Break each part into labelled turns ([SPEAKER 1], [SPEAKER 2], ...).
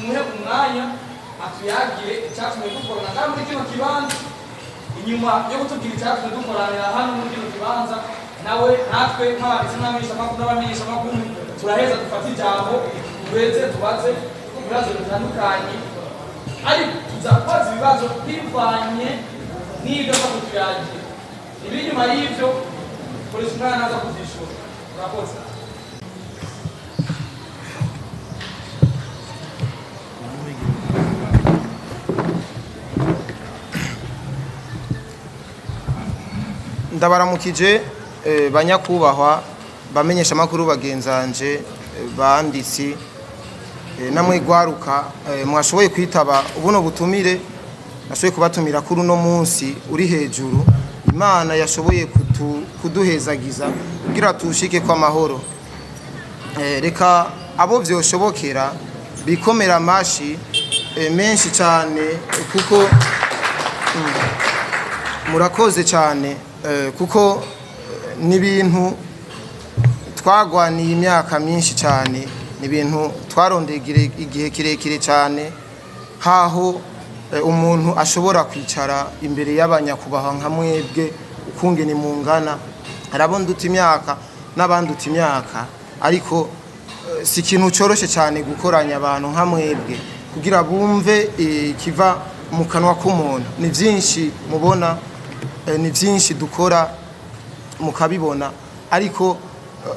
[SPEAKER 1] Tumuhe umwanya atuyagire icyatumye dukorana ngaha muri kino kibanza. Inyuma yo kutubwira icyatumye dukoranira hano muri kino kibanza, nawe natwe nk'abanditsi n'abamenyeshamakuru turaheza dufate ijambo, duheze tubaze ibibazo bitandukanye, ariko tuza kubaza ibibazo bivanye n'ibyo aza kutuyagira. Ibiri inyuma y'ibyo, koresha umwana aza kubyishura. Urakoze.
[SPEAKER 2] Ndabaramukije banyakubahwa bamenyesha amakuru bagenzanje, banditsi, namwe gwaruka, mwashoboye kwitaba ubuno butumire nashoboye kubatumira kuri uno munsi uri hejuru Imana yashoboye kuduhezagiza kugira tushike kwa mahoro. Reka abo vyoshobokera bikomera amashi menshi cyane, kuko murakoze cyane, kuko n'ibintu twagwaniye imyaka myinshi cyane, ni ibintu twarondeye igihe kirekire cyane, haho umuntu ashobora kwicara imbere y'abanyakubahwa nka mwebwe ukungene mungana. Hari abo nduta imyaka n'abanduta imyaka, ariko si ikintu cyoroshe cyane gukoranya abantu nka mwebwe kugira bumve ikiva mu kanwa k'umuntu. Ni byinshi mubona, ni byinshi dukora mukabibona, ariko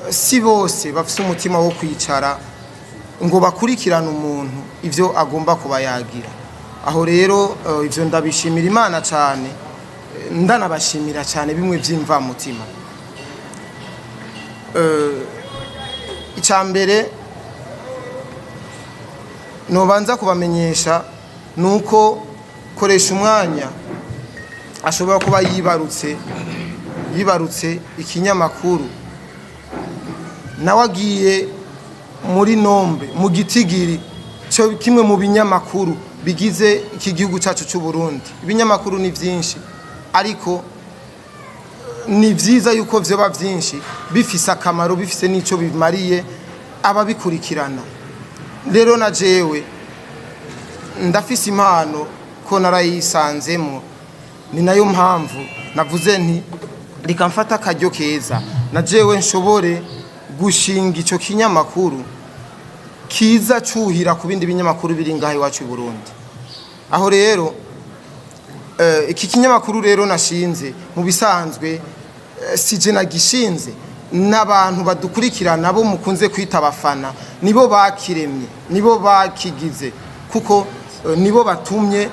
[SPEAKER 2] si bose bafite umutima wo kwicara ngo bakurikirane umuntu ibyo agomba kuba yagira. Aho rero ibyo ndabishimira Imana cyane, ndanabashimira cyane bimwe by'imvamutima. Icya mbere nobanza kubamenyesha ni uko koresha umwanya ashobora kuba yibarutse ikinyamakuru, nawe agiye muri nombe mu gitigiri cyo kimwe mu binyamakuru bigize iki gihugu cyacu cy'u Burundi. Ibinyamakuru ni byinshi, ariko ni byiza yuko vyoba byinshi bifise akamaro, bifise n'ico bimariye ababikurikirana. Rero na jewe ndafise impano ko narayisanzemo, ni nayo mpamvu navuze nti reka mfate akaryo keza na jewe nshobore gushinga ico kinyamakuru kiza cuhira ku bindi binyamakuru biri ngaha iwacu i Burundi. Aho rero iki kinyamakuru rero nashinze, mu bisanzwe si je nagishinze, n'abantu badukurikirana bo mukunze kwita abafana nibo bakiremye, nibo bakigize, kuko nibo batumye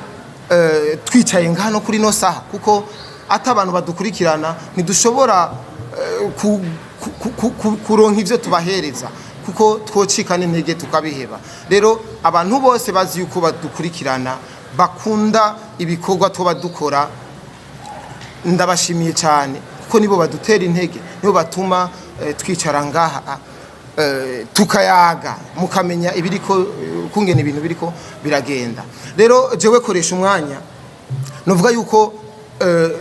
[SPEAKER 2] twicaye ngano kuri no saha, kuko ata abantu badukurikirana ntidushobora kuronka ivyo tubahereza, kuko twocika n'intege tukabiheba. Rero abantu bose bazi yuko badukurikirana, bakunda ibikorwa tuba dukora, ndabashimiye cyane, kuko nibo badutera intege, nibo batuma twicara ngaha, tukayaga, mukamenya ibiriko kungena ibintu biriko biragenda. Rero jewe koresha umwanya nuvuga yuko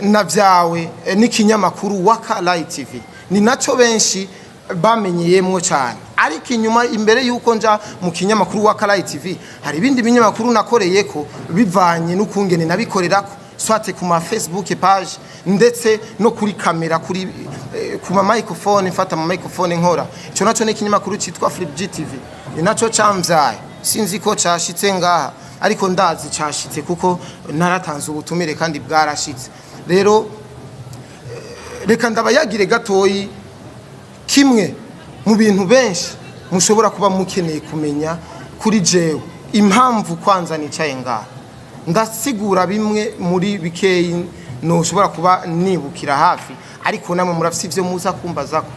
[SPEAKER 2] na vyawe n'ikinyamakuru Waka Light TV, ni naco benshi bamenyeyemwo cyane. Ariko inyuma, imbere yuko nja mu kinyamakuru Waka Light TV, hari ibindi binyamakuru nakoreyeko bivanye n'ukungene nabikorerako, soit ku ma Facebook page, ndetse no kuri kamera, kuri ku ma microphone, mfata ama microphone nkora. Ico naco ni ikinyamakuru citwa Flip GTV, ni naco camvyaye. Sinzi ko cashitse ngaha, ariko ndazi cashitse kuko naratanze ubutumire kandi bwarashitse. Rero reka ndabayagire gatoyi kimwe mu bintu benshi mushobora kuba mukeneye kumenya kuri jewe, impamvu kwanza nicaye ngaha. Ndasigura bimwe muri bikeyi ntushobora kuba nibukira hafi, ariko namwe murafise ivyo muza kumbazako.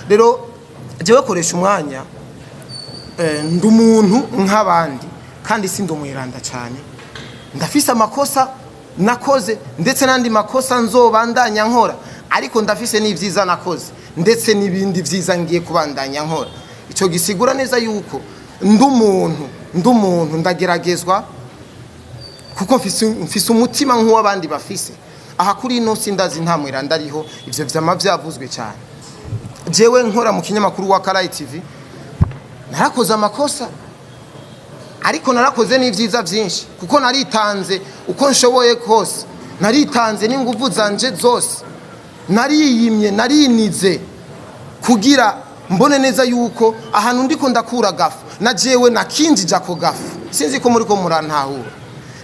[SPEAKER 2] Rero jewe koresha umwanya, ndi umuntu nk'abandi kandi si ndumwiranda cyane. Ndafise amakosa nakoze ndetse n'andi makosa nzobandanya nkora, ariko ndafise n'ivyiza nakoze ndetse n'ibindi vyiza ngiye kubandanya nkora. Ico gisigura neza yuko ndi umuntu ndageragezwa, kuko mfise umutima nk'uw'abandi bafise. Aha kuri ino si ndazi nta mweranda ariho, ivyo vyama vyavuzwe cyane. Jewe nkora mu kinyamakuru wa Karayi TV narakoze amakosa. Ariko narakoze n'ivyiza vyinshi, kuko naritanze uko nshoboye kose, naritanze n'inguvu zanje zose, nariyimye, narinize kugira mbone neza yuko ahantu ndiko ndakura gafu na jewe nakinjije ako gafu. Sinzi ko muri ko murantahura.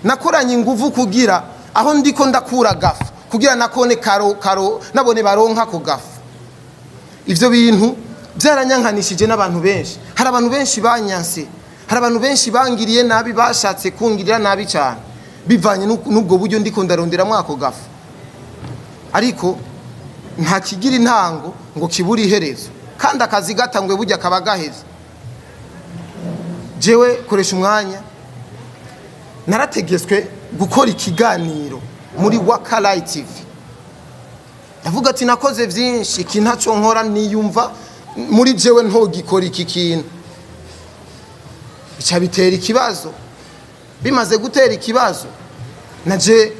[SPEAKER 2] Nakoranye inguvu kugira aho ndiko ndakura gafu, kugira nakone karo karo nabone baronka ako gafu. Ivyo bintu byaranyankanishije n'abantu benshi. Hari abantu benshi banyanse, hari abantu benshi bangiriye nabi, bashatse kungirira nabi cyane bivanye n'ubwo buryo ndiko ndaronderamwo ako gafu. Ariko nta kigira intango ngo kibure iherezo, kandi akazi gatangwe burya kaba gaheze. Jewe koresha umwanya, narategetswe gukora ikiganiro muri Wakalayi TV. Ndavuga ati nakoze byinshi, iki ntacyo nkora, niyumva muri jewe ntogikora iki kintu. Bica bitera ikibazo. Bimaze gutera ikibazo, naje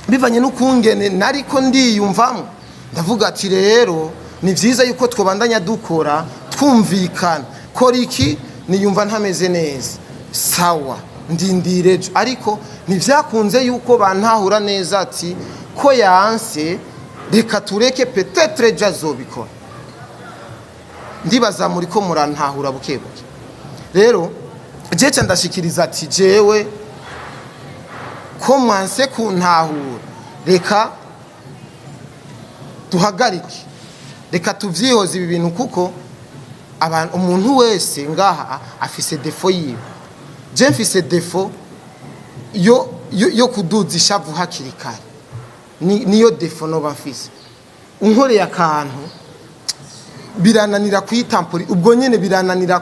[SPEAKER 2] bivanye n'ukungene nariko ndiyumvamo, ndavuga ati rero ni byiza yuko twobandanya dukora twumvikana. Kora iki, niyumva ntameze neza, sawa, ndindire ejo. Ariko ntibyakunze yuko bantahura neza, ati ko yanse, reka tureke, peut-être ejo azobikora. Ndibaza muri ko murantahura buke buke. Rero jewe ndashikiriza ati jewe ko mwanse kuntahura, reka duhagarike, reka tuvyihoze ibi bintu, kuko abantu, umuntu wese ngaha afise défaut yiwe. Je mfise défaut yo kuduza ishavu hakiri kare. Niyo défaut noba mfise. Unkoreye akantu birananira kuyitampura ubwo nyene, birananira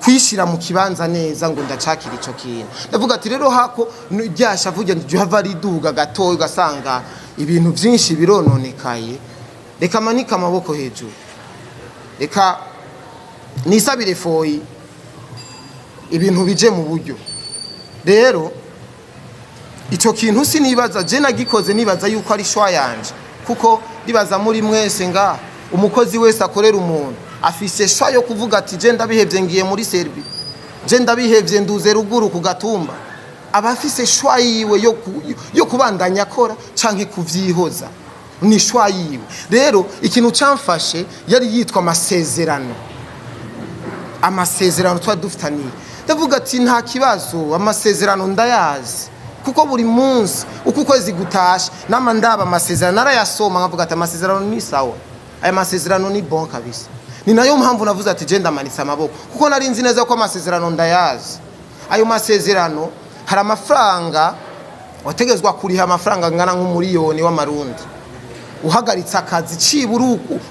[SPEAKER 2] kwishira mu kibanza neza ngo ndacakira ico kintu. Ndavuga ati rero hako rya shavu ryo hava riduga gatoya, ugasanga ibintu vyinshi birononekaye, reka manike amaboko hejuru, reka nisabire foyi, ibintu bije mu buryo. Rero ico kintu sinibaza je nagikoze nibaza yuko ari choix yanje, kuko ndibaza muri mwese nga umukozi wese akorera umuntu afise choix yo kuvuga ati je ndabihevye, ngiye muri Serbie, je ndabihevye, nduze ruguru ku gatumba. Aba afise choix yiwe yo kubandanya akora canke kuvyihoza, ni choix yiwe. Rero ikintu camfashe yari yitwa amasezerano, amasezerano twari dufitaniye. Ndavuga ati nta kibazo, amasezerano ndayazi, kuko buri munsi uko ukwezi gutashe nama ndaba amasezerano, narayasoma, nkavuga ati amasezerano ni sawa, aya masezerano ni bon kabisa. Ni nayo mpamvu navuze ati je ndamanitse amaboko, kuko nari nzi neza ko amasezerano ndayazi. Ayo masezerano, hari amafaranga wategezwa kuriha, amafaranga angana nk'umuriyoni w'amarundi uhagaritse akazi. Cibura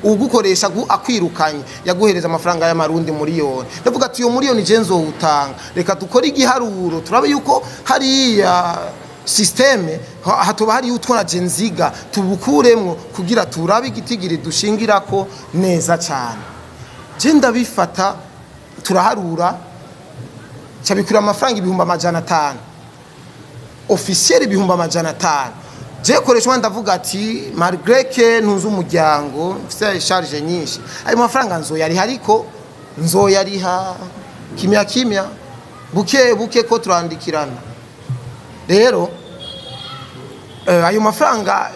[SPEAKER 2] ugukoresha akwirukanye yaguhereza amafaranga y'amarundi miliyoni. Ndavuga ati iyo miliyoni je nzowutanga, reka dukore igiharuro turabe yuko hariya système hatoba hariyo utwo je nziga, tubukuremwo kugira turabe igitigiri dushingirako neza cyane. Je ndabifata, turaharura, cabikura amafaranga 500,000 officiel, 500,000. Je koresha, ndavuga ati malgré que ntunze umuryango, mfise charge nyinshi, ayo mafaranga nzoyariha, ariko nzoyariha kimya kimya, buke buke, ko turandikirana. Rero ayo mafaranga,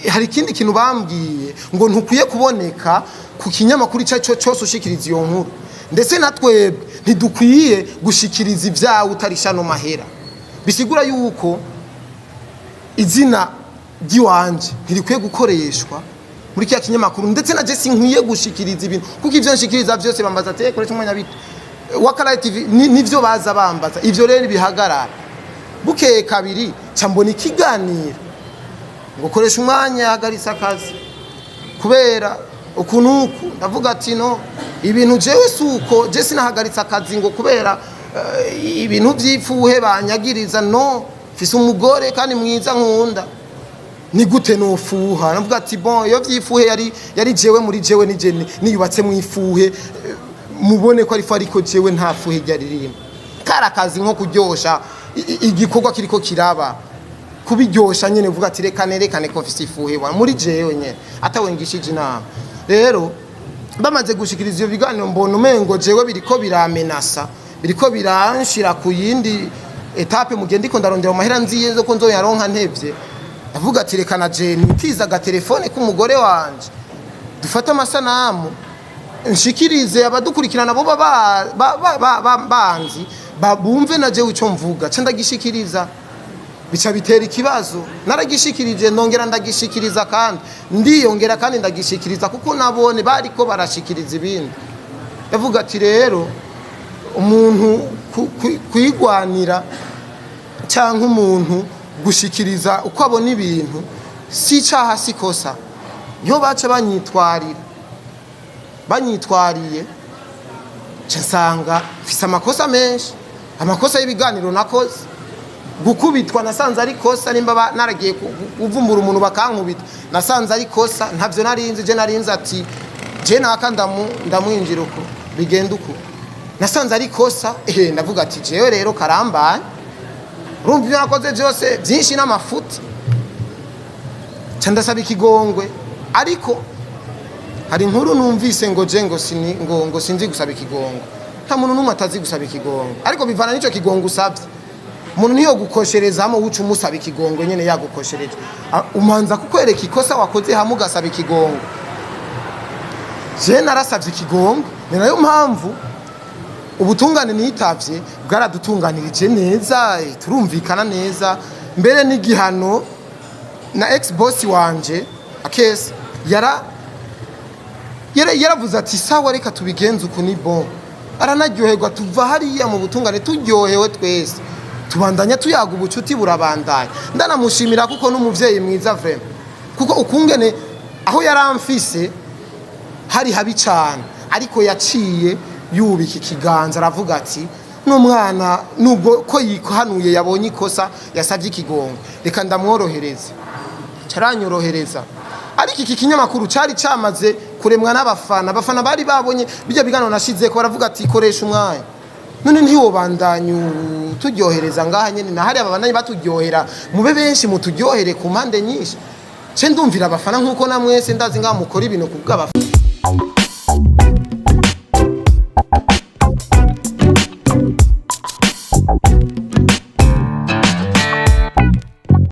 [SPEAKER 2] hari ikindi kintu bambwiye ngo ntukwiye kuboneka ku kinyamakuru icyo ari cyo cyose ushikiriza iyo nkuru, ndetse na twebwe ntidukwiye gushikiriza ibyawe utarisha no mahera. Bisigura yuko izina ry'iwanje ntirikwiye gukoreshwa muri kiriya kinyamakuru, ndetse na je sinkwiye gushikiriza ibintu, kuko ivyo nshikiriza vyose bambaza ati koresha umwanya bito Wakalayi TV, nivyo baza bambaza. Ivyo rero bihagarara. Bukeye kabiri ca mbona ikiganiro ngo koresha umwanya yahagaritse akazi kubera uku n'uku. Ndavuga ati no, ibintu jewe suko, je sinahagaritse akazi ngo kubera ibintu vy'ipfuhe banyagiriza. No mfise umugore kandi mwiza nkunda, ni gute nofuha? Navuga ati bon, iyo vyifuhe yari jewe, muri jewe nije niyubatse mu ifuhe, mubone ko ari fu, ariko jewe nta fuhe ryari ririmo. Kari akazi nko kuryosha igikorwa kiriko kiraba, kubiryosha nyene, uvuga ati reka nerekane ko mfise ifuhe wa muri jewe nyene atawe ngishije inama. Rero bamaze gushikiriza iyo biganiro, mbona umengo jewe biriko biramenasa. Biriko biranshira ku yindi étape mu gihe ndiko ndarondera amahera, nziye ko nzoyaronka ntevye. Ndavuga ati reka na je nitiza agatelefone k'umugore wanje, dufate amasanamu, nshikirize abadukurikirana, bo banzi bumve na jewe ico mvuga. Ca ndagishikiriza, bica bitera ikibazo. Naragishikirije, nongera ndagishikiriza, kandi ndiyongera kandi ndagishikiriza, kuko nabone bariko barashikiriza ibindi. Yavuga ati rero umuntu kwigwanira cyangwa umuntu gushikiriza uko abona ibintu si icaha, si kosa. Niho baca banyitwarira. Banyitwariye, nca nsanga mfise amakosa menshi, amakosa y'ibiganiro nakoze. Gukubitwa nasanze ari kosa. Nimba naragiye kuvumbura umuntu bakankubita, nasanze ari kosa. Ntavyo narinzi je, narinzi ati je naka ndamwinjira uko bigenda uko. Nasanze ari kosa. Ndavuga ati jewe rero karambanye, urumva ibyo nakoze byose byinshi n'amafuti. Nca ndasaba ikigongwe, ariko hari inkuru numvise ngo je ngo sini ngo sinzi gusaba ikigongwe. Nta muntu n'umwe atazi gusaba ikigongwe, ariko bivana n'ico kigongwe usabye. Umuntu niyo gukoshereza hamwe uca umusaba ikigongwe nyene yagukoshereje. Umanza kukwereka ikosa wakoze, hamwe ugasaba ikigongwe. Je narasavye ikigongwe, ni nayo mpamvu ubutungane nitavye bwaradutunganirije neza, turumvikana neza. Mbere n'igihano na ex boss wanje akese yaravuze ati sawa, reka tubigenze uku, ni bon. Aranaryoherwa, tuva hariya mu butungane turyohewe twese, tubandanya tuyaga, ubucuti burabandanya. Ndanamushimira kuko n'umuvyeyi mwiza vraiment, kuko ukungene aho yaramfise hari habi cane, ariko yaciye yubika ikiganza, aravuga ati n'umwana nubwo ko yikohanuye, yabonye ikosa, yasabye ikigongo, reka ndamworohereze. Caranyorohereza. Ariko iki kinyamakuru cari camaze kuremwa n'abafana. Abafana bari babonye bijya biganiro nashizeko, baravuga ati koresha umwanya, none ntiwobandanya turyohereza ngaha nyene na hariya, babandanye baturyohera, mube benshi, muturyohere ku mpande nyinshi. Ce ndumvira abafana, nkuko namwese ndazi ngaha mukora ibintu kubw'abafana.